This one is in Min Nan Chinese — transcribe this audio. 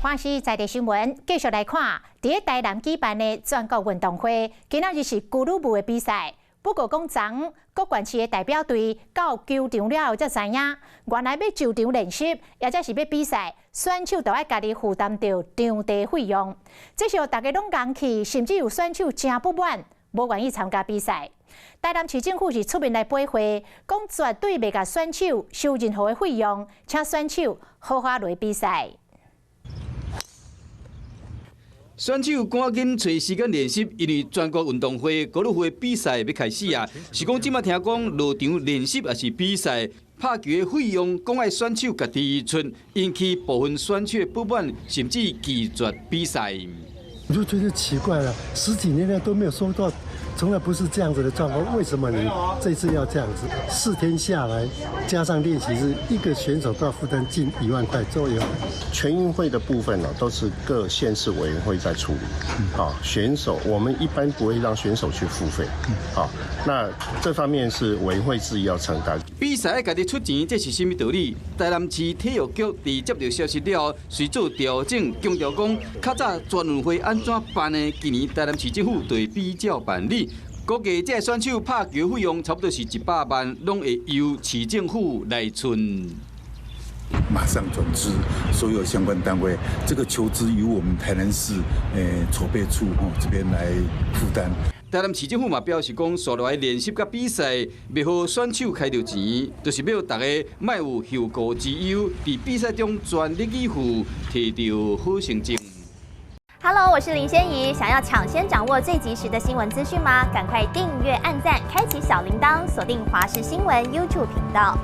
華視在地新聞，繼續來看，佇咧台南舉辦的全國運動會，今仔日是高爾夫的比賽。不過講昨各縣市的代表隊到球場了後才知影，原來欲就場練習，抑者是欲比賽，選手都愛家己負擔著場地費用。這是予大家攏𠢕去，甚至有選手誠不滿，無願意參加比賽。台南市政府是出面來回話，講絕對袂共選手收任何的費用，請選手好好來比賽。選手趕緊揣時間練習，因為全國運動會高爾夫的比賽欲開始啊！是講這馬聽講落場練習抑是比賽，拍球的費用講愛選手家己出，引起部分選手的不滿，甚至拒絕比賽。我就覺得奇怪了，十幾年來都沒有收到，從來不是這樣子的狀況，為什麼你這次要這樣子？4天下來，加上練習日，一個選手都要負擔近1萬塊左右。全運會的部分呢，都是各縣市委員會在處理。啊，選手我們一般不會讓選手去付費。好，那這方面是委員會自己要承擔。比賽愛家己出錢，這是啥物道理？台南市體育局佇接到消息了後，隨做調整，強調講較早全運會按怎辦呢？今年台南市政府就會比照辦理。估計這選手拍球費用差不多是100萬，攏會由市政府來出。馬上轉知所有相關單位，這個球資由我們台南市籌備處哦這邊來負擔。台南市政府嘛表示講，紲落來練習佮比賽，袂予選手開著錢，就是欲予大家莫有後顧之憂，佇比賽中全力以赴，摕著好成績。 Hello，我是林仙怡。想要搶先掌握最及時的新聞資訊嗎？趕快訂閱、按讚、開啟小鈴鐺，鎖定華視新聞 YouTube 頻道。